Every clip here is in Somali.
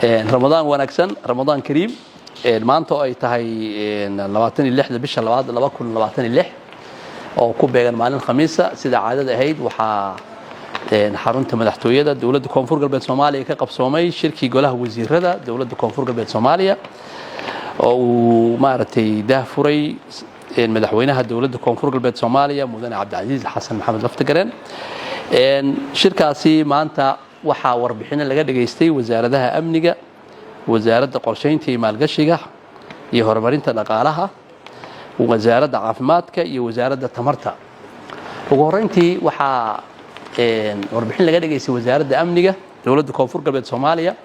Ramadaan wanaagsan, Ramadaan kariim. Maanta oo ay tahay 26-da bisha labaad 2026, oo ku beegan maalin Khamiisa, sida caadada ahayd waxaa xarunta madaxtooyada Dowladda Koonfur Galbeed Soomaaliya ka qabsoomay shirkii golaha wasiirada Dowladda Koonfur Galbeed Soomaaliya, oo uu maaragtay daah furay madaxweynaha Dowladda Koonfur Galbeed Soomaaliya, Mudane Cabdicasiis Xasan Maxamed Laftagareen. Shirkaasi maanta waxaa warbixino laga dhagaystay wasaaradaha amniga, Wasaaradda Qorshaynta iyo Maalgashiga iyo Horumarinta Dhaqaalaha, Wasaaradda Caafimaadka iyo Wasaaradda Tamarta. Ugu horreyntii waxaa warbixin laga dhageystay Wasaaradda Amniga Dowladda Koonfur Galbeed Soomaaliya,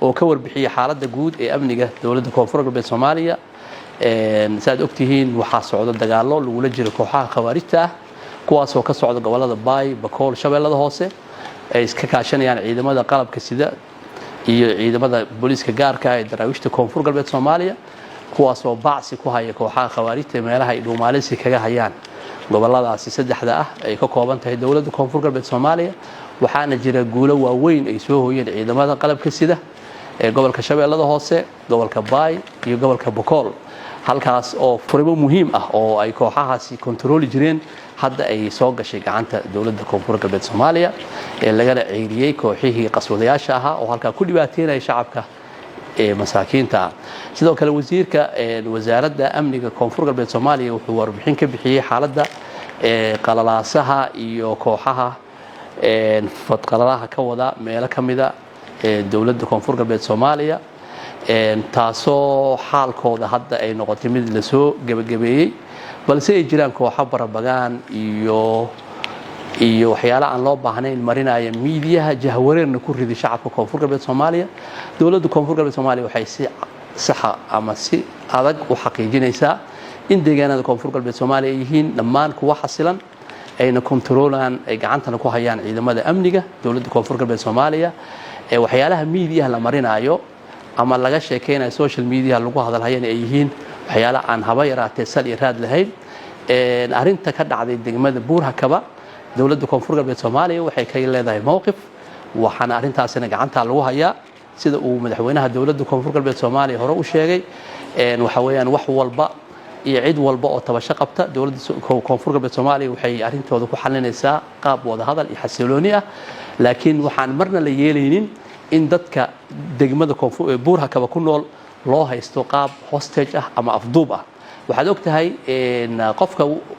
oo ka warbixiyey xaaladda guud ee amniga Dowladda Koonfur Galbeed Soomaaliya. Saaad ogtihiin, waxaa socda dagaallo lagula jiro kooxaha khawaarijta ah, kuwaasoo ka socda gobollada Baay, Bakool, Shabeellada Hoose, ay iska kaashanayaan ciidamada qalabka sida iyo ciidamada booliiska gaarka ah ee Daraawiishta Koonfur Galbeed Soomaaliya, kuwaasoo baacsi ku haya kooxaha khawaarijta ee meelaha ay dhuumaalisi kaga hayaan goboladaasi saddexda ah ay ka kooban tahay Dowladda Koonfur Galbeed Soomaaliya. Waxaana jira guulo waaweyn ay soo hooyeen ciidamada qalabka sida ee gobolka Shabeellada Hoose, gobolka Baay iyo gobolka Bokool, halkaas oo furimo muhiim ah oo ay kooxahaasi kontarooli jireen hadda ay soo gashay gacanta Dowladda Koonfur Galbeed Soomaaliya, ee lagana ceyriyey kooxihii qaswadayaasha ahaa oo halkaa ku dhibaateynaya shacabka ee masaakiinta ah. Sidoo kale, wasiirka Wasaaradda Amniga Koonfur Galbeed Soomaaliya wuxuu warbixin ka bixiyey xaaladda qalalaasaha iyo kooxaha fadqalalaha ka wada meelo ka mida Dowladda Koonfur Galbeed Soomaaliya, taasoo xaalkooda hadda ay noqotay mid lasoo gebagabeeyey, balse ay jiraan kooxo barabagaan iyo waxyaala aan loo baahnayn marinaya miidiyaha, jahwareerna ku ridi shacabka Koonfur Galbeed Soomaaliya. Dowladda Koonfur Galbeed Soomaaliya waxay si saxa ama si adag u xaqiijinaysaa in deegaanada Koonfur Galbeed Soomaaliya ay yihiin dhammaan kuwa xasilan, ayna kontaroolaan, ay gacantana ku hayaan ciidamada amniga Dowladda Koonfur Galbeed Soomaaliya. Ee waxyaalaha miidiyaha la marinaayo ama laga sheekaynayo, social mediaha lagu hadalhayana, ay yihiin waxyaala aan haba yaraatee sal iyo raad lahayn. Arrinta ka dhacday degmada Buurhakaba, Dowladda Koonfur Galbeed Soomaaliya waxay ka leedahay mowqif, waxaana arrintaasina gacantaa lagu hayaa, sida uu madaxweynaha Dowladda Koonfur Galbeed Soomaaliya hore u sheegay. Waxa weeyaan, wax walba iyo cid walba oo tabasho qabta, Dowladda Koonfur Galbeed Soomaaliya waxay arrintooda ku xalinaysaa qaab wada hadal iyo xasilooni ah. Laakiin waxaan marna la yeelaynin in dadka degmada Buurhakaba ku nool loo haysto qaab hostage ah ama afduub ah. Waxaad og tahay,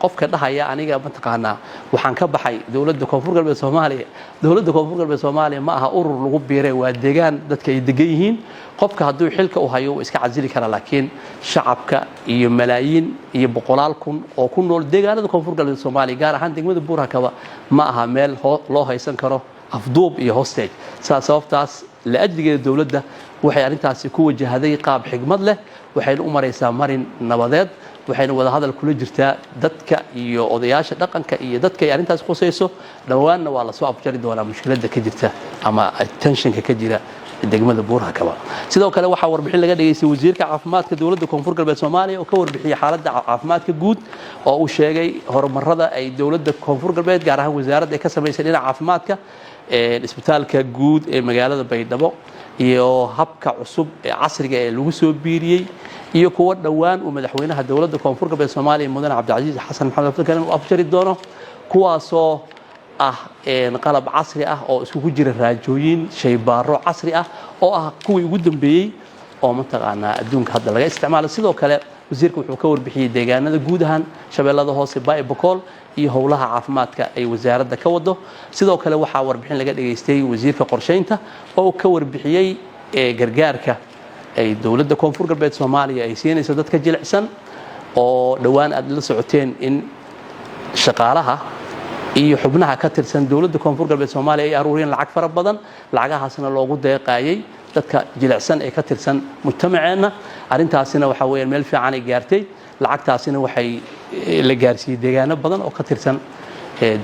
qofka dhahaya "Aniga mataqaanaa waxaan ka baxay Dowladda Koonfur Galbeed Soomaaliya", Dowladda Koonfur Galbeed Soomaaliya ma aha urur lagu biiray, waa deegaan dadka ay degan yihiin. Qofka hadduu xilka u hayo wuu iska casili karaa, laakiin shacabka iyo malaayiin iyo boqolaal kun oo ku nool deegaanada Koonfur Galbeed Soomaaliya, gaar ahaan degmada Buurhakaba, ma aha meel loo haysan karo afduub iyo hostage. Saas sababtaas la ajligeeda, dowladda waxay arrintaasi ku wajahday qaab xigmad leh, waxayna u maraysaa marin nabadeed, waxayna wadahadal kula jirtaa dadka iyo odayaasha dhaqanka iyo dadka ay arrintaas khusayso. Dhowaanna waa lasoo afjari doonaa mushkiladda ka jirta ama tensionka ka jira degmada Buurhakaba. Sidoo kale, waxaa warbixin laga dhageystay wasiirka caafimaadka Dowladda Koonfur Galbeed Soomaaliya, oo ka warbixiyey xaaladda caafimaadka guud, oo uu sheegay horumarada ay Dowladda Koonfur Galbeed, gaar ahaan wasaaradda, ay ka samaysay dhinaca caafimaadka, isbitaalka guud ee magaalada Baydhabo iyo habka cusub ee casriga ee lagu soo biiriyey, iyo kuwo dhowaan uu madaxweynaha Dowladda Koonfur Galbeed Soomaaliya, Mudane Cabdicasiis Xasan Maxamed Abdikarim, uu afjari doono, kuwaasoo ah qalab casri ah oo iskugu jira raajooyin, shaybaaro casri ah oo ah kuwii ugu dambeeyey oo mataqaanaa adduunka hadda laga isticmaalo. Sidoo kale, wasiirka wuxuu ka warbixiyey deegaanada guud ahaan Shabeellada Hoose, Baay, Bakool iyo howlaha caafimaadka ay wasaaradda ka wado. Sidoo kale, waxaa warbixin laga dhageystay wasiirka qorshaynta, oo ka warbixiyey gargaarka ay Dowladda Koonfur Galbeed Soomaaliya ay siinayso dadka jilicsan, oo dhowaan aad la socoteen in shaqaalaha iyo xubnaha ka tirsan Dowladda Koonfur Galbeed Soomaaliya ay aruuriyeen lacag fara badan, lacagahaasna loogu deeqaayay dadka jilicsan ee ka tirsan mujtamaceenna. Arrintaasina waxa weeyaan meel fiican ay gaartay, lacagtaasina waxay la gaarsiiyey deegaano badan oo ka tirsan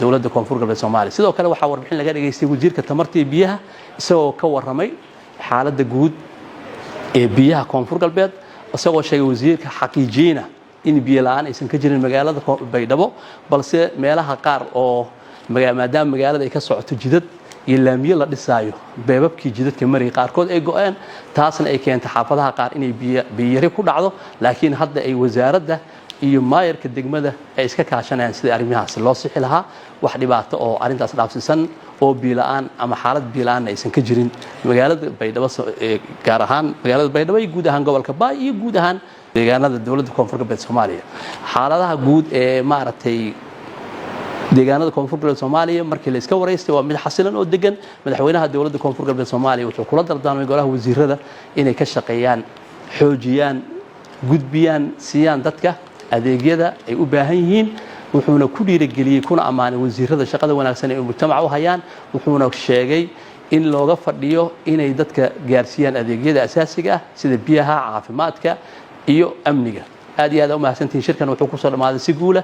Dowladda Koonfur Galbeed Soomaaliya. Sidoo kale, waxaa warbixin laga dhageystay wasiirka tamarta iyo biyaha, isagoo ka warramay xaaladda guud ee biyaha Koonfur Galbeed, isagoo sheegay wasiirka, xaqiijiyeyna in biyo la'aan aysan ka jirin magaalada Baydhabo, balse meelaha qaar oo maadaama magaalada ay ka socoto jidad Iyo laamiye la dhisaayo, beebabkii jidadka marayay qaarkood ay go'een, taasna ay keentay xaafadaha qaar inay biyari ku dhacdo. Laakiin hadda ay wasaaradda iyo maayarka degmada ay iska kaashanayaan sidii arrimahaasi loo sixi lahaa. Wax dhibaato oo arrintaas dhaafsiisan oo biyo la'aan ama xaalad biyo la'aanna aysan ka jirin magaalada Baydhabo, gaar ahaan magaalada Baydhabo iyo guud ahaan gobolka Baay iyo guud ahaan deegaanada dowladda Koonfur Galbeed Soomaaliya. Xaaladaha guud ee maaragtay deegaanada Koonfur Galbeed Soomaaliya markii la iska waraystay waa mid xasilan oo degan. Madaxweynaha dowladda Koonfur Galbeed Soomaaliya wuxuu kula dardaarmay golaha wasiirada inay ka shaqeeyaan, xoojiyaan, gudbiyaan, siiyaan dadka adeegyada ay u baahan yihiin. Wuxuuna ku dhiirigeliyey kuna ammaanay wasiirada shaqada wanaagsan ee mujtamaca u hayaan, wuxuuna sheegay in looga fadhiyo inay dadka gaarsiiyaan adeegyada asaasiga ah sida biyaha, caafimaadka iyo amniga. Aad iyo aad u mahadsantihiin. Shirkan wuxuu kusoo dhammaaday si guula.